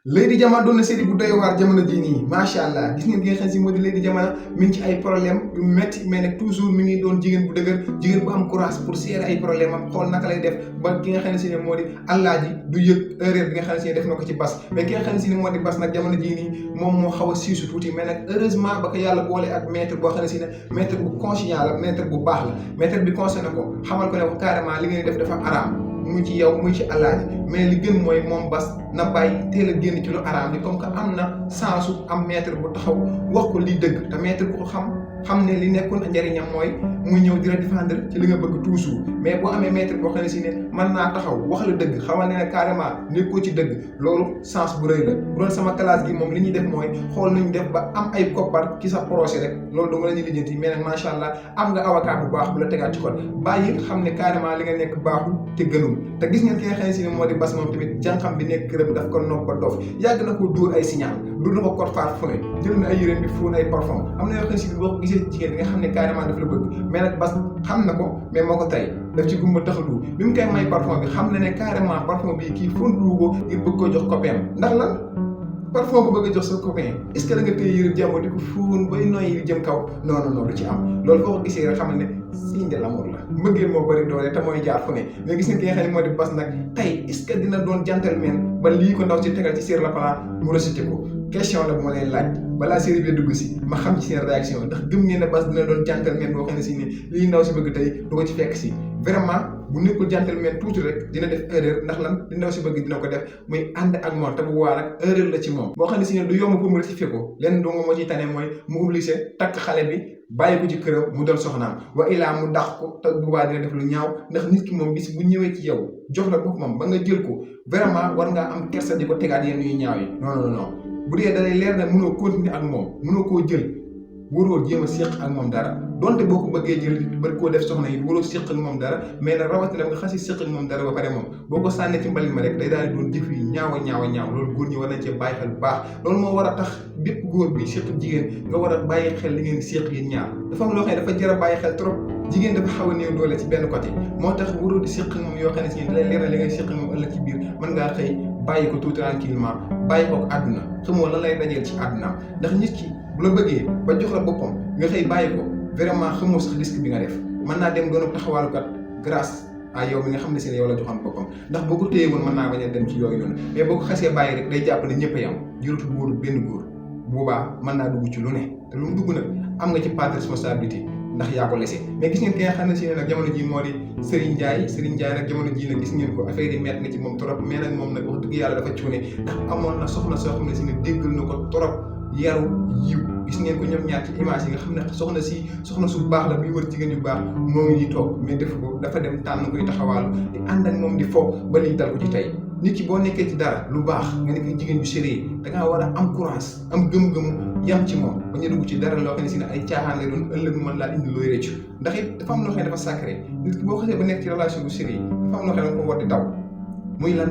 Lady Diama doon na série bu doy waar jamono jii nii macha allah gis ngeen ki nga xam si moo di Lady Diama mi ngi ci ay problème yu métti mais nag toujours mi ngi doon jigéen bu dëgër jigéen bu am courage pour gérer ay problème am xool naka lay def ba ki nga xam ne si ne moo di Alaaji du yëg erreur bi nga xam ne si ne def na ko ci bas mais ki nga xam ne si ne moo di bas nag jamono jii nii moom moo xaw a siisu tuuti mais nag heureusement ba ko yàlla boole ak maître boo xam ne si ne maître bu conscient la maître bu baax la maître bi conseillé na ko xamal ko ne ko carrément li ngeen def dafa araam muy ci yow muy ci Alaaji mais li gën mooy moom bas na bàyyi teel a génn ci lu araam li comme que am na sensu am maître bu taxaw wax ko lii dëgg te maître bu ko xam ne li nekkoon njëriñam mooy muy ñëw di la défendre ci li nga bëgg toujours mais boo amee maître boo xam ne si ne mën naa taxaw wax la dëgg xamal ne ne carrément nekkoo ci dëgg loolu sens bu rëy la bu doon sama classe gi moom li ñuy def mooy xool nañu def ba am ay koppar ci sa projet rek loolu dong la ñuy lijjanti mais nag macha allah am nga avocat bu baax bu la tegaat ci kon bàyyi xam ne carrément li nga nekk baaxul te gënul te gis ngeen ki nga xam ne si ne moo di bas moom tamit jànqam bi nekk këram daf ko nopp ba dof yàgg na ko dóor ay signal dóor na ko code faar fu ne jël na ay yéreem bi fóon ay parfum am na yoo xam ne si boo ko gisee jigéen bi nga xam ne carrément daf la bëgg mais nag bas xam na ko mais moo ko tey daf ci gumba taxalu bi mu koy may parfum bi xam na ne carrément parfum bi kii fontuwu ko ngir bëgg ko jox copain ndax lan parfum bu bëgg a jox sa copain est-ce que da nga téye yëre jàmbur di ko fóon bay noyyi jëm kaw non du ci am loolu foo ko gisee rek xam ne signe de l'amour la mbëggeel moo bëri doole te mooy jaar fu ne mais gis nga ki nga xam ne moo di bas nag tey est-ce que dina doon gentleman ba lii ko ndaw si tegal ci sur le plan mu récité ko question la bu ma leen laaj balaa série bi dugg si ma xam ci seen réaction ndax gëm ngeen ne bas dina doon gentleman boo xam ne si ne lii ndaw si bëgg tey du ko ci fekk si vraiment bu nekkul gentleman tuuti rek dina def erreur ndax lan li ndaw si bëgg dina ko def muy ànd ak moom te bu boobaa nag erreur la ci moom boo xam ne si ne du yomb pour mu rectifier ko lenn dong moo ciy tane mooy mu obligé takk xale bi bàyyi ko ci këram mu doon soxnaam wa ilaa mu dàq ko te bu boobaa dina def lu ñaaw ndax nit ki moom bis bu ñëwee ci yow jox la boppam ba nga jël ko vraiment war ngaa am kersa di ko tegaat yenn yu ñaaw yi non bu dee da lay leer na mënoo continuer ak moom mënoo koo jël waroo jéem a séq ak moom dara donte boo ko bëggee jël bari koo def soxna yi waroo séq ak moom dara mais nag rawatina nga xasi séq ak moom dara ba pare moom boo ko sànnee ci mbalit ma rek day daal di doon jëf yu ñaaw loolu góor ñi war nañ cee bàyyi xel bu baax loolu moo war a tax bépp góor bi séq jigéen nga war a bàyyi xel li ngeen séq yéen ñaar dafa am loo xam ne dafa jar a bàyyi xel trop jigéen dafa xaw a néew doole ci benn côté moo tax waroo di séq ak moom yoo xam ne si da lay leer na li ngay séq ak moom ëllëg ci biir mën ngaa xëy bàyyi ko tout tranquillement bàyyi ko ak àdduna xamoo lan lay dajeel ci àddunaam ndax nit ki bu la bëggee ba jox la boppam nga xëy bàyyi ko vraiment xamoo sax risque bi nga def mën naa dem doon taxawaalukat grâce à yow mi nga xam ne si ne yow la joxoon boppam ndax boo ko téye woon mën naa bañ a dem ci yooyu noonu mais boo ko xasee bàyyi rek day jàpp ne ñëpp a yam juratul wóorul benn góor boobaa mën naa dugg ci lu ne te lu mu dugg nag am nga ci part de responsabilité ndax yaa ko lese mais gis ngeen ki nga xam ne si ne nag jamono ji moo di Serigne Ndiaye nag jamono ji nag gis ngeen ko affaire yi métti na ci moom trop mais nag moom nag wax dëgg yàlla dafa cuune ndax amoon na soxna soo xam ne si ne déggal na ko trop yaru yiw gis ngeen ko ñoom ñaar ci image yi nga xam ne soxna su baax la bi wër jigéen yu baax moo ngi ñuy toog mais def ko dafa dem tànn koy taxawaalu di ànd ak moom di fo ba lii dal ko ci tey nit ki boo nekkee ci dara lu baax nga nekk jigéen ju sérieux da ngaa war a am courage am gëm-gëmu yam ci moom ba ñu dugg ci dara loo xam ne si ne ay caaxaan lay doon ëllëg mën laa indi looy rëccu ndax it dafa am loo xam ne dafa sacré nit ki boo xasee ba nekk ci relation bu sérieux dafa am loo xam ne da nga ko war di daw muy lan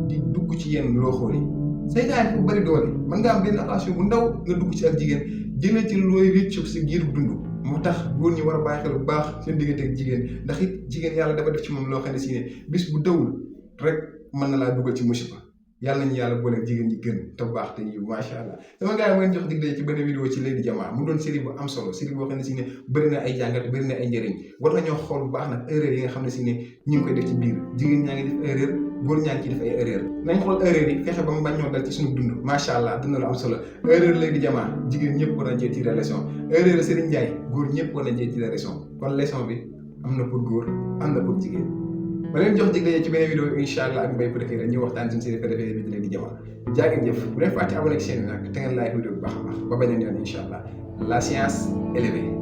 di dugg ci yenn loo xool yi saytaan fu bëri doole mën nga am benn relation bu ndaw nga dugg ci ak jigéen jëlee ci looy rëccu si giir dund moo tax góor ñi war a bàyyi xel bu baax seen diggante ak jigéen ndax it jigéen yàlla dafa def ci moom loo xam ne si ne bis bu dawul rek mën na laa dugal ci musiba yàlla nañu yàlla boole jigéen ñi gën te baax te yiw macha allah sama gars yi ngeen jox dig daje ci benn vidéo ci Lady Diama mu doon série bu am solo série boo xam ne si ne bëri na ay jàngat bëri na ay njëriñ war nañoo xool bu baax nag erreur yi nga xam ne si ne ñu ngi koy def ci biir jigéen ñaa ngi def erreur góor ñaa ngi ciy def ay erreur nañ xool erreur yi fexe ba mu bañ ñoo dal ci suñu dund macha allah dina lu am solo erreur Lady Diama jigéen ñëpp war nañ cee tirer leçon erreur Serigne Ndiaye góor ñëpp war nañ cee tirer leçon kon leçon bi am na pour góor am na pour jigéen ma leen jox dig daje ci beneen vidéo incha allah ak Mbaye préféré ñu waxtaan suñu série préférée bi di Lady Diama jaa ngeen jëf bu leen fàtte abonné ci chaîne bi nag te ngeen like vidéo bu baax a baax ba beneen yoon incha allah la science élevée